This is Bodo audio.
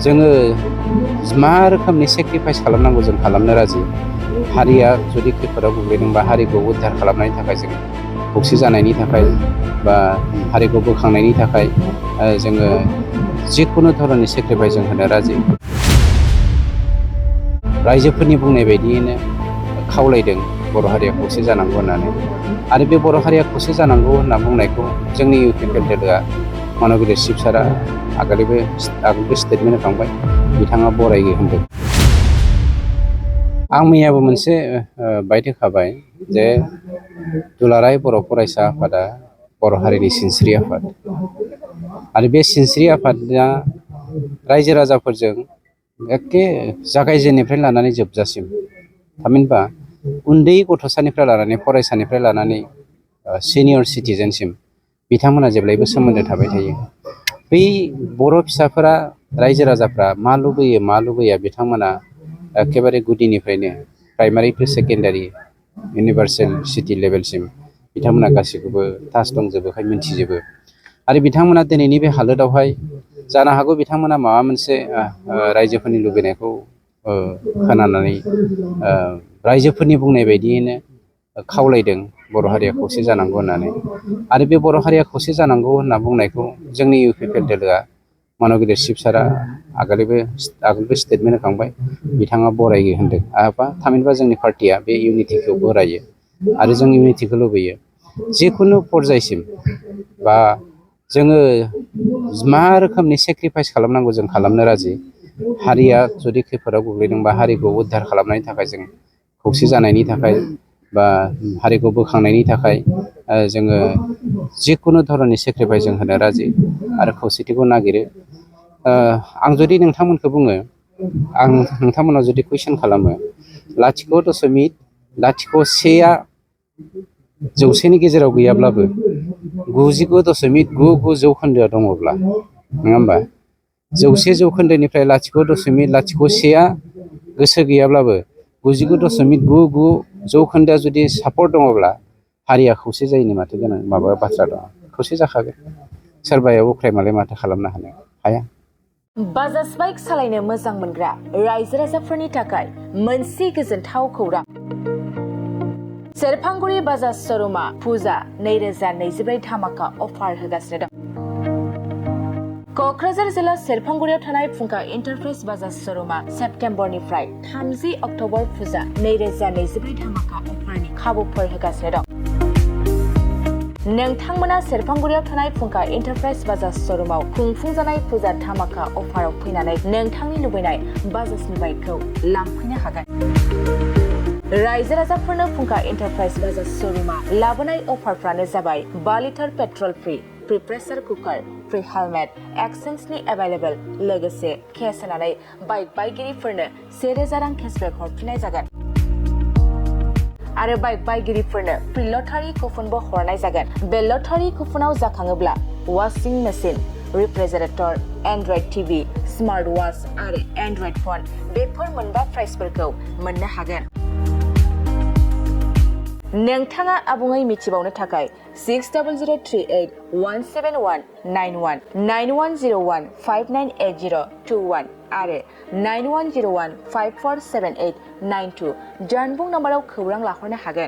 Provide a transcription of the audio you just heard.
जोङो मा रोखोमनि सेक्रिफाइस खालामनांगौ जों खालामनो राजि। हारिया जुदि खैफोदाव गोग्लैदोंबा हारिखौ उद्धार खालामनायनि थाखाय जों खौसे जानायनि थाखाय बा हारिखौ बोखांनायनि थाखाय जोङो जिखुनु धरननि सेक्रिफाइस जों होनो राजि। रायजोफोरनि बुंनाय बायदियैनो खावलायदों बर' हारिया खौसे जानांगौ होननानै। आरो बे बर' हारिया खौसे जानांगौ होनना बुंनायखौ जोंनि इउपिपिएल दोलोआ मानगिरि शिब सारा आगोलबो स्टेटमेन्ट होखांबाय, बिथाङा बरायो होनदों। आं मैयाबो मोनसे बाइट होखाबाय जे दुलाराय बर' फरायसा आफादा बर' हारिनि सिनस्रि आफाद, आरो बे सिनस्रि आफादा रायजो राजाफोरजों एखे जागायजेननायनिफ्राय लानानै जोबजासिम, थामहिनबा उन्दै गथ'सानिफ्राय लानानै फरायसानिफ्राय लानानै सिनियर सिटिजेनसिम बिथांमोना जेब्लायबो सोमोन्दो थाबाय थायो। बै बर' फिसाफोरा रायजो राजाफ्रा मा लुबैयो मा लुबैया बिथांमोना एखेबारे गुदिनिफ्रायनो primary to secondary university लेभेलसिम बिथांमोना गासैखौबो टाच दंजोबोखाय मिन्थिजोबो। आरो बिथांमोना दिनैनि बे हालोदावहाय जानो हागौ बिथांमोना माबा मोनसे रायजोफोरनि लुबैनायखौ खोनानानै रायजोफोरनि बुंनाय बायदियैनो खावलायदों बर' हारिया खौसे जानांगौ होननानै। आरो बे बर' हारिया खौसे जानांगौ होनना बुंनायखौ जोंनि इउपिपिएल दोलोआ मानगिरि शिब सारा आगोलबो स्टेटमेन्ट होखांबाय, बिथाङा बरायो होनदों। थामहिनबा जोंनि पार्टिया बे इउनिटिखौ बरायो आरो जों इउनिटिखौ लुबैयो। जिखुनु पर्यायसिम बा जोङो मा रोखोमनि सेक्रिफाइस खालामनांगौ जों खालामनो राजि। हारिया जुदि खैफोदाव गोग्लैदोंबा हारिखौ उद्धार खालामनायनि थाखाय जों खौसे जानायनि थाखाय बा हारिखौ बोखांनायनि थाखाय जोङो जिखुनु धरननि सेक्रिफाइस जों होनो राजि आरो खौसेथिखौ नागिरो। आं जुदि नोंथांमोनखौ बुङो, आं नोंथांमोनाव जुदि कुइसन खालामो, 0.06%आ जौसेनि गेजेराव गैयाब्लाबो 99.99% दङब्ला, नङा होमबा? 100 जौखोन्दोनिफ्राय 0.01%आ गोसो गैयाब्लाबो 99.99% जुदि सापर्ट दङब्ला हारिया खौसे जायैनि माथो गोनां माबा बाथ्रा दङ। खौसे जाखागोन। सोरबाया उख्रायमालाय माथो खालामनो हाया। बाजाज बाइक सालायनो मोजां मोनग्रा रायजो राजाफोरनि थाखाय मोनसे गोजोनथाव खौरां। सेरफांगुरि बाजाज श'रुमा फुजा 2024 धामाका अफार होगासिनो दं। क'क्राझार जिल्ला सेरफांगुरियाव थानाय फुंखा एन्टारप्राइज बाजाज श'रुमा सेप्तेम्बरनिफ्राय 30 अक्ट'बर फुजा 2024 धामाका अफारनि खाबुफोर होगासिनो दं। नोंथांमोना सेरफांगुरियाव थानाय फुंखा एन्टारप्राइज बाजाज श'रुमाव खुंफुंजानाय फुजा धामाका अफाराव फैनानै नोंथांनि लुबैनाय बाजाजनि बाइकखौ लांफैनो हागोन। रायजो राजाफोरनो फुंखा एन्टारप्राइज बाजाज श'रुमा लाबोनाय अफारफ्रानो जाबाय 5 litre petrol free pressure cooker, free helmet, एक्सचेन्जनि एभेलेबल, लोगोसे केस होनानै बाइक बायगिरिफोरनो 1000 रां केसबेक हरफिननाय जागोन। आरो बाइक बायगिरिफोरनो फ्रि लटारि कुपनबो हरनाय जागोन। बे लटारि कुपनाव जाखाङोब्ला washing machine, refrigerator, android TV, smart watch आरो एन्ड्रइड फन बेफोर मोनबा प्राइजफोरखौ मोननो हागोन। नोंथाङा आबुङै मिथिबावनो थाखाय 6003817191 9101598021 आरो 9101547892 जानबुं नम्बराव खौरां लाहरनो हागोन।